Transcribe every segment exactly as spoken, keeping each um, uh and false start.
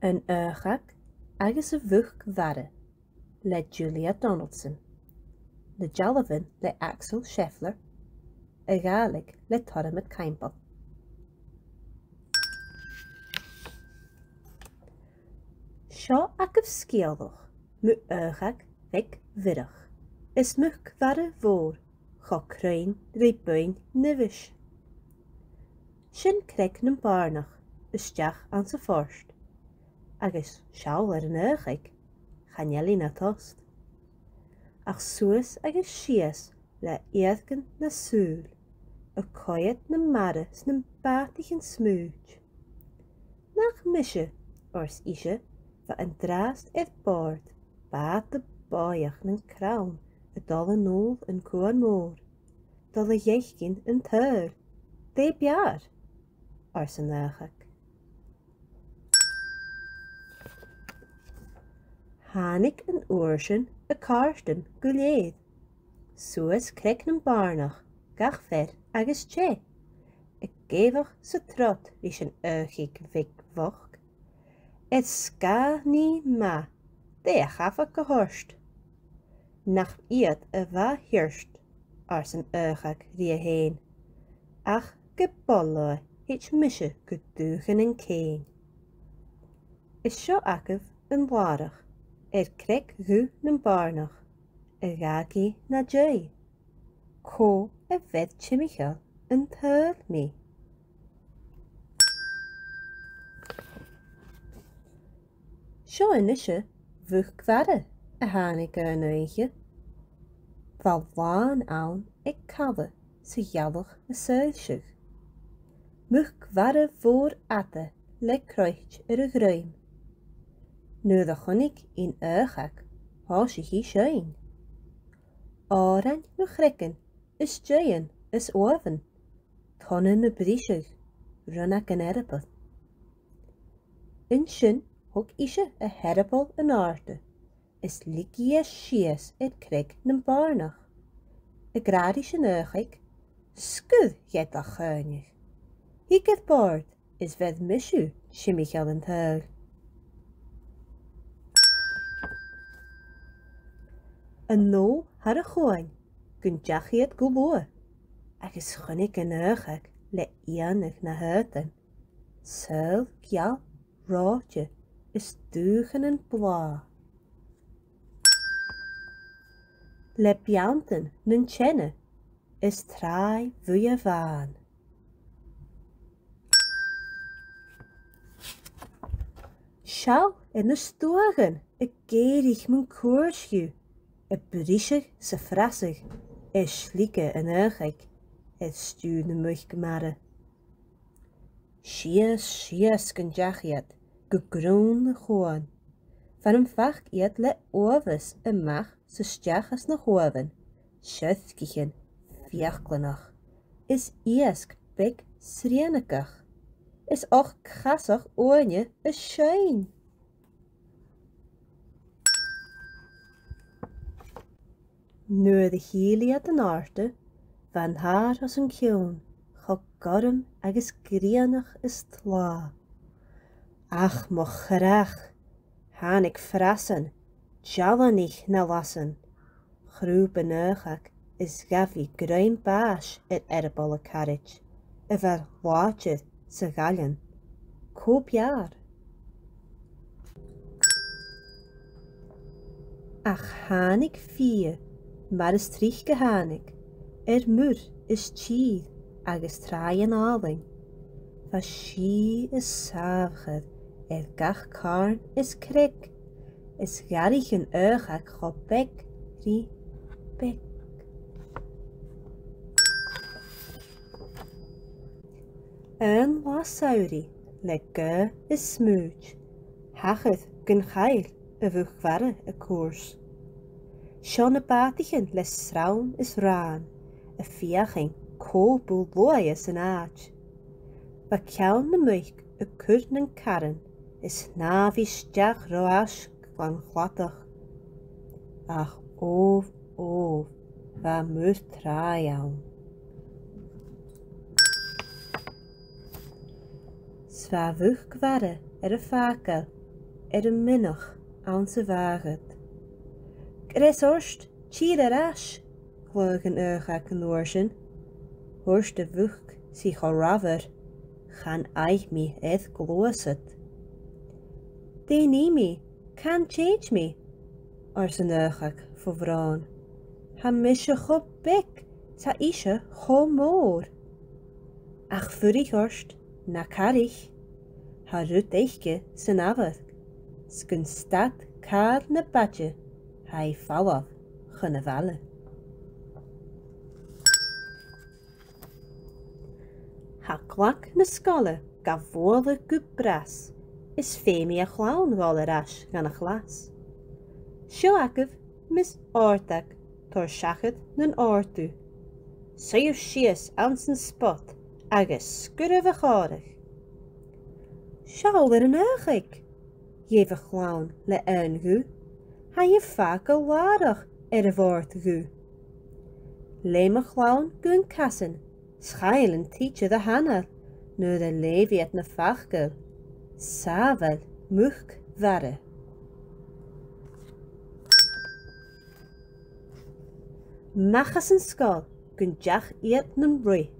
An Fhaochag agus a' Mhuc-mhara le Julia Donaldson, na dealbhan le Axel Scheffler, a' Ghàidhlig le Tormod Caimbeul. Seo agaibh sgeulachd mu fhaochag bheag bhiorach is muc-mhara mhòr cho cruinn ri buinn nimheis. Sin Creag nam Bàrnach a-steach anns a' phort, agus seall air an fhaochaig, chan eil i na tost. Ach suas agus sìos le iargan na sùil, a' coimhead na mara 's nam bàtaichean smùid. Nach mise, ars ise, bha an-dràst air bòrd bàta bòidheach nan crann a' dol a-null an cuan mòr, dol a dh'fhaicinn an t-saoghail. Dè b' fheàrr? ars an fhaochag. Thàinig an uair sin a' chàirdean gu lèir suas Creag nam Bàrnach gach fear agus tè, ag èigheach 's a' trod ris an fhaochaig bheag bhochd. Air sgàth nì math, dè a' chabhag a thoirt? Nach iad a bha thirt, ars an fhaochag rithe fhèin, ach ge b' oil leotha thèid mise gu dùthchannan cèin. Is seo agaibh an làrach air Creag Dhubh nam Bàrnach, a dh'fhàg i na dèidh. Cò a bheir timcheall an t-saoghail mi? Seo a-nise muc-mhara a thàinig aon oidhche. Bha làn ann aig cala 's a' ghealach a' soillseadh. Muc-mhara mhòr fhada le croit air a dhruim. Nuair a chunnaic i an fhaochag, thòisich i a' seinn. Òrain mu chreagan is dèidhean is uamhan, tonna na briseadh, rionnag an earbaill. An sin thog ise a h-earball an-àirde is leig i e sìos air Creag nam Bàrnach, ag ràdh ris an fhaochaig, sguir ged a chaoineadh. Thig air bòrd is bheir mise timcheall an t-saoghail. A-null thar a' chuain gun deach iad gu luath, agus chunnaic an fhaochag le iongnadh na h-aodann saoghal geal reòite is dùthchannan blàth, le beanntan nan teine is tràigh bhuidhe bhàn. Seall air na stuaghan ag èirigh mun cuairt dhiubh, a' briseadh 's a' frasadh air slige an fhaochaig air stiùir na muic-mhara. Sìos, sìos gun deach iad gu grunn a' chuain, far am fac iad le uabhas a-mach 's a-steach às na h-uamhan, siorcaichean fiaclanach is iasg beag srianagach is ochd-chasach uaine a' seinn. Nuair a thill iad an-àirde, bha an t-adhar os an cionn cho gorm agus grianach is tlàth. Ach mo chreach, thàinig frasan, dealanaich na lasan. Chrùb an fhaochaig is ghabh i grèim bàis air earball a caraid, a bha làidir 's a' ghailleann. Cò b' fheàrr? Ach thàinig fighe, mar as trice a thàinig, air muir is tìr agus tràighean àlainn. Bha sìth is sàmhchair air gach càrn is creag, is dh'fhairich an fhaochag cho beag ri beag. Aon latha samhraidh le gaoth is smùid, thachair gun chaill a' mhuc-mhara a cùrs. Seo na bàtaichean le srann is ràn, a' feuchainn cò bu luaithe san àit'. Bha ceann na muic a' cur nan caran is shnàmh i a-steach ro fhaisg glan chladach. Ach obh, obh, bha muir tràigh ann. 'S bha a' mhuc-mhara air a fàgail air a mhionach anns a' bhàthadh. "Greas ort, tìr air ais," ghlaodh an fhaochag an uair sin. "Thuirt a' mhuc 's i cho reamhar, chan fhaigh mi air gluasad." "Dè nì mi, can tèid mi?" ars an fhaochag fo bhròn. "Tha mise cho beag, 's tha ise cho mòr." "Ach fuirich ort, na caraich, tha rud aice san amharc, 's gun stad càr na b' fhaide, tha i a' falbh chun a' bhaile." Tha clag na sgoile ga bhualadh gu bras, is feumaidh a' chlann dhol air ais dhan a' chlas. Seo agaibh Miss Òrdag, toir seachad nan òrdugh. Suidhibh sìos anns an spot agus sguiribh a' chòmhraidh. "Seall air an fhaochaig," dh'èigh a' chlann le aon ghuth. "Tha i a' fàgail làrach air a' bhòrd dhubh." Leum a' chlann gun casan, 's chaill an tidsear a h-anail nuair a leugh iad na faclan, "Sàbhail muc-mhara." A-mach às an sgoil gun deach iad nan ruith,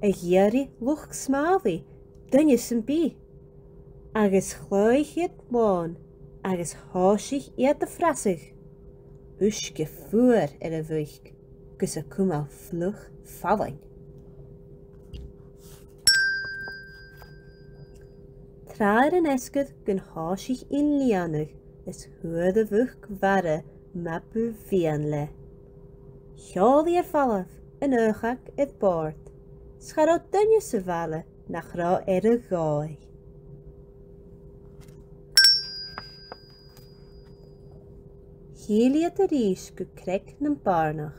a dh'iarraidh luchd-smàlaidh duine sam bith, agus chladhaich iad lòn agus thòisich iad a' frasadh, uisge fuar air a' mhuc gus a cumail fliuch fallain. Tràth air an fheasgar gun thòisich i a' lìonadh is fhuair a' mhuc-mhara mabu mhiann leatha. Sheòl i air falbh, an fhaochag air bòrd, 's cha robh duine sa bhaile nach robh air a dhòigh. Thill iad a-rithist gu creag nam bàrnach,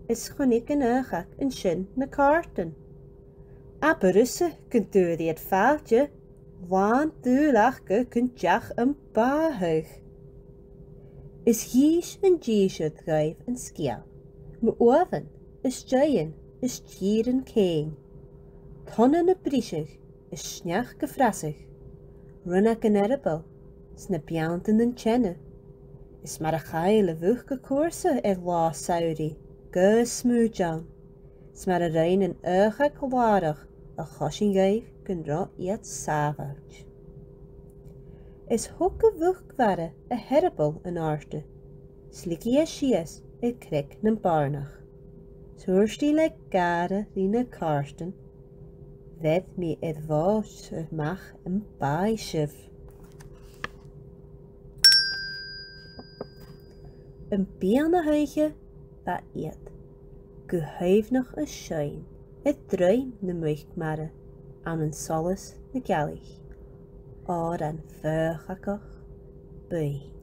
is chunnaic an fhaochag an sin na càirdean. Abair thusa gun d' fhuair iad fàilte, làn dùil aca gun deach am bàthadh. Is dh'inns an dithis ud dhaibh an sgeul mu uamhan is deighean is tìrean cèin, tonna na briseadh is sneachd a' frasadh, rionnag an earbaill 's na beanntan nan teine, is mar a chaill a' mhuc a cùrsa air là samhraidh gu smùid ann, 's mar a rinn an fhaochag làrach a choisinn dhaibh gun robh iad sàbhailt. Is thog a' mhuc-mhara a h-earball an-àirde, 's leig i e sìos air creag nam bàrnach. Thuirt i le gàire ri na càirdean, "Bheir mi air bòrd a-mach am bàthadh sibh." Am biathadh oidhche bha iad gu h-aoibhneach a' seinn air druim na muc-mara ann an solas na gealaich, òran faochagach buidhe.